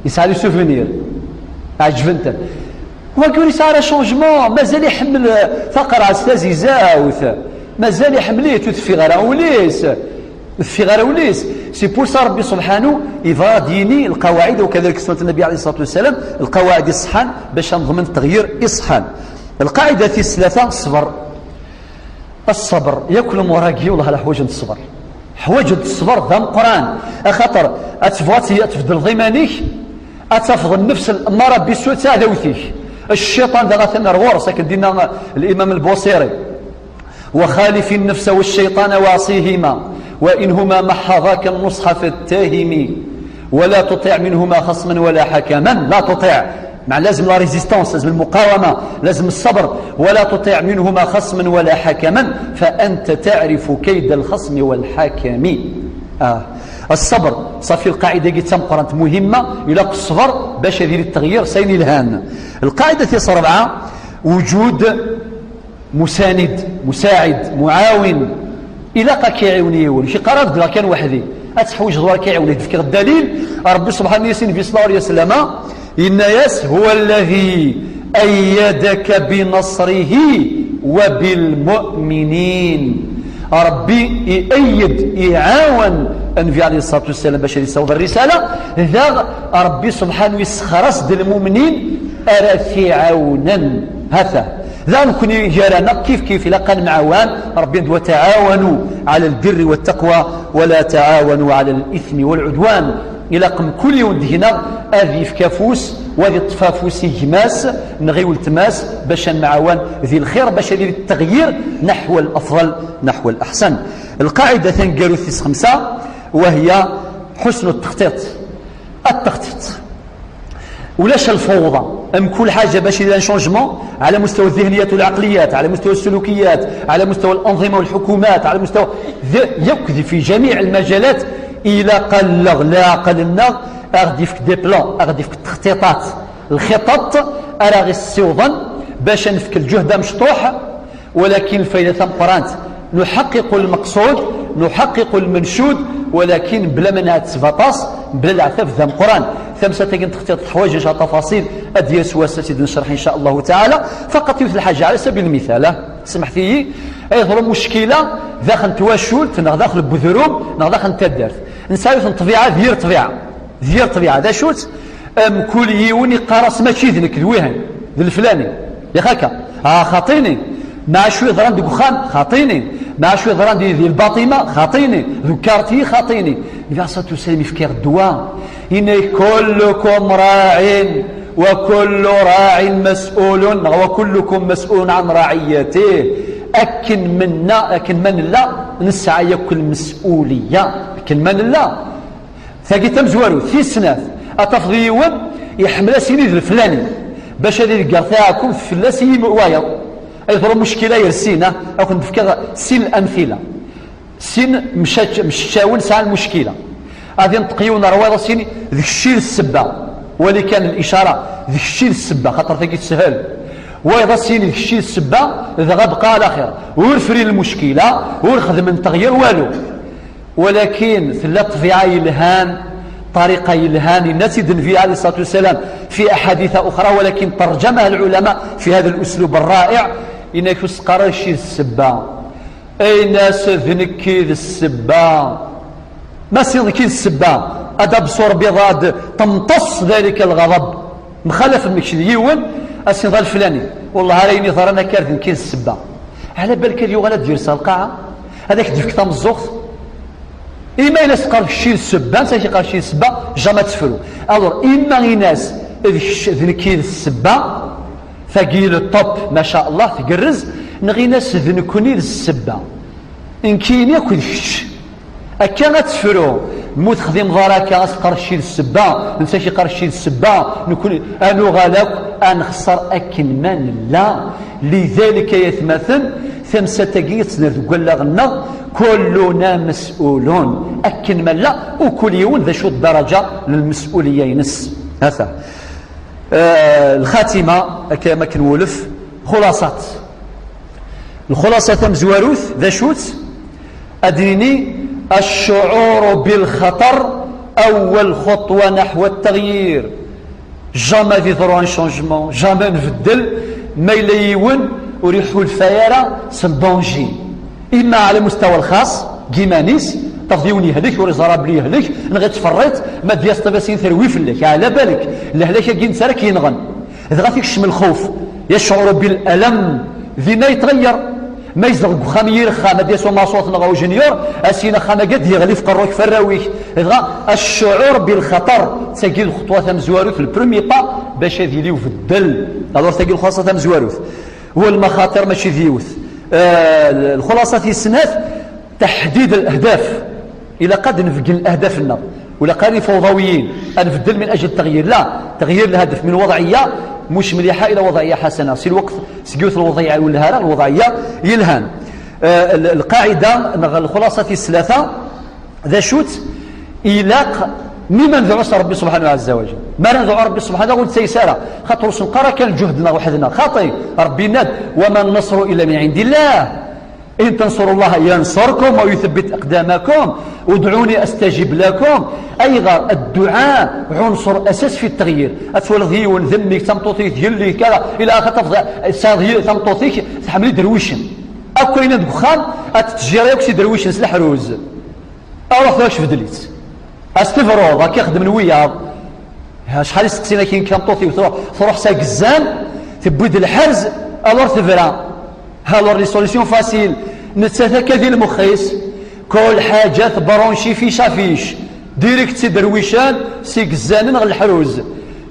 yesɛa les souvenirs, ɛeǧbent-ten. Wagi ur yesɛi ara changement, mazal iḥemmel, eh, taqerɛet tazizawt, mazal iḥemmel-itt, ur teffiɣ ara ul-is, ur teffiɣ ara ul-is. C'est pour ça Rebbi subḥanu yebɣa ad d-yini lqawaɛid, وكذلك سنة النبي عليه الصلاة والسلام, lqawaɛid iṣeḥḥan bac ad neḍmen ttɣyir iṣeḥḥan. Lqaɛida tis tlata, ṣṣber. Ṣṣber, yakk lumuṛ-agi, wellah la ḥwaǧent ṣṣber. Ḥwaǧent ṣṣber d ameqqran. Axaṭer ad tebɣu ad t-, ad tbeddleḍ iman-ik, ad tafeḍ nnefs l-emmara bissu d taɛdawt-ik. Cciṭan daɣ atan ar ɣur-s, akken d-yenna Limam Lbuṣiri: وخالف النفس والشيطان وعصيهما، وإن هما محضاك النصح فاتهم، ولا تطع منهما خصما ولا حكما. لا تطع, meɛna لازم la résistance, لازم المقاومة, لازم الصبر. ولا تطع منهما خصما ولا حكما، فأنت تعرف كيد الخصم والحكم. Ah. Ṣṣber, ṣafi, lqaɛida-agi d tameqqrant, muhimma, ilaq ṣṣber bac ad yili ttɣyir s ayen ilhan. Lqaɛida tis rebɛa, وجود مساند، مساعد، معاون. Ilaq ad k-iɛiwen yiwen. Ur k-iqqar ara beddleɣ kan weḥd-i. Ad teḥwiǧeḍ win ara k-iɛiwen. Ad k-d-fkeɣ ddalil. Ṛebbi subḥanahu, Nnbi ṣella Llahu ɛalayhi wa sallam, yenna-yas: هو الذي أيدك بنصره وبالمؤمنين. Ṛebbi i-, ayyed, iɛawen Nnbi ɛalayhi ṣṣalatu wa ssalam bac ad yessaweḍ rrisala. Daɣ Ṛebbi subḥanahu yessexr-as-d lmumnin ara t-iɛawnen. Hata. Daɣ nekni gar-aneɣ kif kif ilaq ad nemɛawan, Ṛebbi yenna-d: وتعاونوا على البر والتقوى ولا تعاونوا على الإثم والعدوان. Ilaq mkul yiwen deg-neɣ ad yefk afus, u ad yeṭṭef afus i gma-s neɣ i weltma-s bac ad nemɛawan di lxir, bac ad yili ttɣyir نحو الأفضل، نحو الأحسن. Lqaɛida taneggarut tis xemsa, وهي حسن التخطيط. التخطيط. Ulac lfawḍa. Mkul ḥaǧa bac ad yili changement على مستوى الذهنيات والعقليات، على مستوى السلوكيات، على مستوى الأنظمة والحكومات، على مستوى ذ-، yakk di في جميع المجالات. Ilaq ad nleɣ leɛqel-nneɣ, ad ɣ-d-yefk des plans, ad ɣ-d-yefk textiṭat, lxiṭaṭ ara ɣ-issiwḍen bac ad nefk lǧuhd amecṭuḥ, ولكن الفائدة tameqqrant, نحقق المقصود، نحقق المنشود، ولكن بلا ما نعتب aṭas, بلا leɛtab d ameqqran. Tamsalt-agi n textiṭ teḥwaǧ إن شاء الله تفاصيل, ad d-yas wass ad tt-id-necreḥ إن شاء الله تعالى. Faqat yiwet lḥaǧa, على سبيل المثال, ah, semḥet-iyi, ay yeḍru muckila daxel n twacult, neɣ daxel n wedrum, neɣ daxel n taddart. Nesɛa yiwet n ṭṭbiɛa d yir ṭṭbiɛa. D yir ṭṭbiɛa, d acu-tt? Mkul yiwen iqqar-as: mačči d nekk, d wihin, d leflani. Yak akka? Ah, xaṭini. Maɛacu yeḍran deg uxxam? Xaṭini. Maɛacu yeḍran di, di lbaṭima? Xaṭini. Deg ukarti? Xaṭini. Nnbi ṣella Llahu ɛalayhi wa ssalam yefka-yaɣ ddwa. Yenna: كلكم راع وكل راع مسؤول, neɣ وكلكم مسؤول عن رعيته. Akken menna, akken ma nella, nesɛa yakk lmes'uliyya. Akken ma nella. Tagi tamezwarut. Tis snat, ad tafeḍ yiwen iḥemmel ad s-yini d leflani, bac ad iḍegger taɛkumt fell-as i yim-, wayeḍ. Ay yeḍru muckila ger sin, ah, ad kent-d-fkeɣ sin lamtila. Sin mcac-, mceččawen sɛan muckila. Ad inṭeq yiwen ar wayeḍ ad s-yini: d kečč i d ssebba. Wali kan licara, d kečč i d ssebba, xaṭer tagi teshel. Wayeḍ ad s-yini: d kečč i d ssebba, dɣa bqa ɛla xir. Ur frin lmuckila, ur xedmen tɣyir walu. Walakin tella ṭṭbiɛa yelhan, ṭariqa yelhan, yenna-tt-id Nnbi ɛalayhi ṣṣalatu wa ssalam fi aḥadit uxra, walakin ترجمها العلماء في هذا الأسلوب الرائع. Yenna-k ur s-qqar ara kečč i d ssebba. Ini-as: d nekk i d ssebba. Ma s-tiniḍ nekk i d ssebba, ad d-abṣu Rebbi, ad temṭes ذلك الغضب. Mxalaf, mekc d yiwen, ad s-tiniḍ a leflani, wellah ara yini ḍran akka, d nekk i d ssebba. Ɛla balek ad yuɣal ad d-yers ar lqaɛa, ad ak-d-yefk tameẓẓuɣt. Ima in-as teqqar kečč i d ssebba, netta ak-iqqar kečč i d ssebba, jamais ad tefru. Alors, ima in-as d kečč, d nekk i d ssebba, tagi le top, maca Allah, tgerrez, neɣ in-as d nekkni i d ssebba. Nekkini akk d kečč. Akka ad tefru. Ma ur texdimeḍ ara akka, ad teqqar kečč i d ssebba, netta ak-iqqar kečč i d ssebba, nekkni ad nuɣal akk ad nexṣer akken ma nella. Lidalik ay atmaten, Tamsalt-agi ad tt-nerr deg wallaɣ-nneɣ, كلنا مسؤولون. Akken ma nella, ukul yiwen d acu ddaraǧa n lmes'uliya-ines. Ata. Eh, lxatima, akka ma k-nwulef, xulaṣat. Lxulaṣa tamezwarut, d acu-tt? Ad d-nini, الشعور بالخطر أول خطوة نحو التغيير. Jamais ad yeḍru un changement, jamais ad nbeddel, ma yella yiwen ur iḥulfa ara s danger. Imma ɛla mustawa lxaṣ, deg yiman-is, tafeḍ yiwen yehlek, ur iẓra belli yehlek, neɣ ittferriṭ, ma d-yas ṭṭiba sin terwi fell-ak, ɛla balek, lehlak-agi netta ara k-yenɣen. Dɣa tikcem lxuf, يشعر بالألم, dinna yettɣeyyer. Ma yezdeɣ deg uxxam yir axxam, ad d-yas umaṣut neɣ ujenyur, ad s-yini axxam-agi ad d-yeɣli f qerru-k, f arraw-ik. Dɣa الشعور بالخطر, d tagi lxeṭwa tamezwarut, le premier pas, bac ad yili ubeddel. Alors tagi lxaṣa tamezwarut. والمخاطر mačči d yiwet. Eh, lxulaṣa tis snat, تحديد الأهداف. Ilaq ad nbeddel ahdaf-nneɣ. Ur ilaq ara i fawḍawiyin ad nbeddel من أجل التغيير. لا، تغيير الهدف من وضعية مش مليحة إلى وضعية حسنة. Si lweqt seg yiwet lewḍiɛa ur yelha ara, lewḍiɛa yelhan. Eh, l-, lqaɛida neɣ lxulaṣa tis tlata, d acu-tt? Ilaq mi ma nedɛu s Ṛebbi subḥanahu ɛezza wa jell. Mi ara nedɛu Ṛebbi subḥanahu ur nettayes ara. Xaṭer ur s-neqqar ara kan lǧuhd-nneɣ weḥd-neɣ. Xaṭi, Ṛebbi yenna-d, وما النصر إلا من عند الله. إن تنصروا الله ينصركم ويثبت أقدامكم. ادعوني أستجب لكم. Ayɣer dduɛa ɛunṣur asas fi ttɣeyyir. Ad twaliḍ yiwen d mmi-k, d tameṭṭut-ik, d yelli-k, ala, ila axir tafeḍ tesɛiḍ yi-, tameṭṭut-ik tḥemmel iderwicen. Akk ayen deg uxxam ad tettjir akk s iderwicen s leḥruz. Aruḥ tura kbedel-itt. Ad s-tebruḍ, akka xedmen wiyaḍ. Ha, acḥal i steqsin akin tameṭṭut-iw, truḥ, truḥ s agezzan, tewwi-d lḥerz, alors tebra. Alors les solutions faciles, nettat akka di lmex-is, kul ḥaǧa tebronci fiche à fiche, direct s iderwicen, s igezzanen ɣer leḥruz.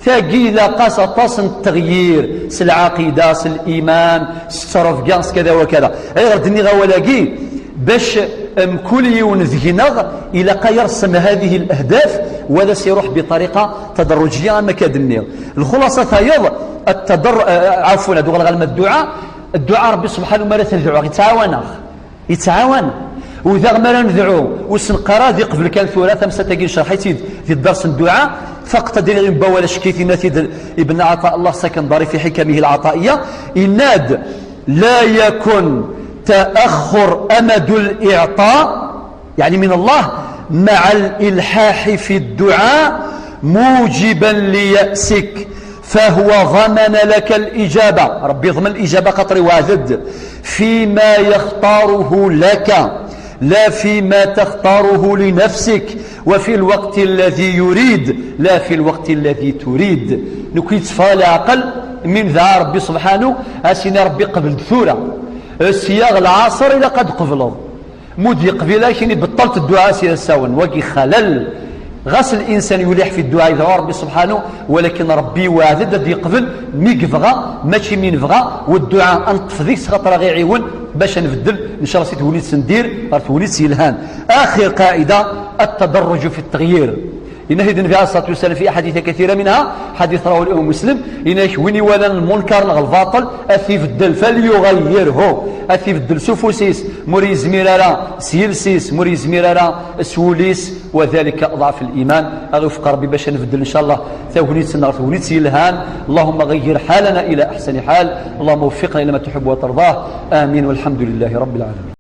Tagi ilaq-as aṭas n tteɣyir, s lɛaqida, s liman, s ttrebga, s kada wa kada. Ayɣer d-nniɣ awal-agi? Bac mkul yiwen deg-neɣ ilaq ad yersem هذه الأهداف, wa ad as-iruḥ بطريقة تدرجية, am akka d-nniɣ. Lxulaṣa tayeḍ, التدر-, eh, ɛafun, ad uɣaleɣ alma dduɛa, dduɛa Ṛebbi subḥanahu, mi ara t-dɛuɣ, yettɛawan-aɣ. Yettɛawan. U daɣ mi ara nedɛu, ur s-neqqar ara ad iqbel kan tura, tamsalt-agi necreḥ-itt-id di dders n dduɛa, faqet ad d-iniɣ yiwen n wawal ack-it, yenna-t-id Ibn Ɛeṭṭa Llah Sakandari في حكمه العطائية, yenna-d, لا يكن تأخر أمد الإعطاء، يعني من الله، مع الإلحاح في الدعاء موجبا ليأسك، فهو ضمن لك الإجابة. Ṛebbi yeḍmen الإجابة, xaṭer iweɛɛed-d, فيما يختاره لك لا فيما تختاره لنفسك، وفي الوقت الذي يريد لا في الوقت الذي تريد. Nekk yetteffeɣ leɛqel mi nedɛa Ṛebbi subḥanahu, ad as-yini Ṛebbi qbel-d tura. Sya ɣer lɛaṣer ilaq ad tqebleḍ. Ma ur d-yeqbil, ad ak-yini beṭṭelt dduɛa, sya d asawen, wagi xalal. Ɣas linsan yuliḥ fi dduɛa, yedɛu Ṛebbi subḥanahu, walakin Ṛebbi iweɛɛed-d ad d-yeqbel mi yebɣa, mačči mi nebɣa. U dduɛa ad neṭṭef deg-s, xaṭer ad ɣ-iɛiwen bac ad nbeddel, ncallah, si tegnit n diri ɣer tegnit yelhan. Axir qaɛida, التدرج في التغيير. Yenna-t-id Nnbi ɛalayhi ṣṣalatu wassalam fi aḥadit kathira, minha ḥadit rawahu l-Imam Muslim, yenna-ak win iwalan lmunkar neɣ lbaṭel, ad t-ibeddel, فليغيره, ad t-ibeddel s ufus-is, ma ur yezmir ara s yiles-is, ma ur yezmir ara s wul-is, وذلك أضعف الإيمان. Ad aɣ-iweffiq Ṛebbi bac ad nbeddel, ncallah, tagnit-nneɣ ɣer tegnit yelhan. اللهم غير حالنا إلى أحسن حال. اللهم وفقنا إلى ما تحب وترضاه. آمين والحمد لله رب العالمين.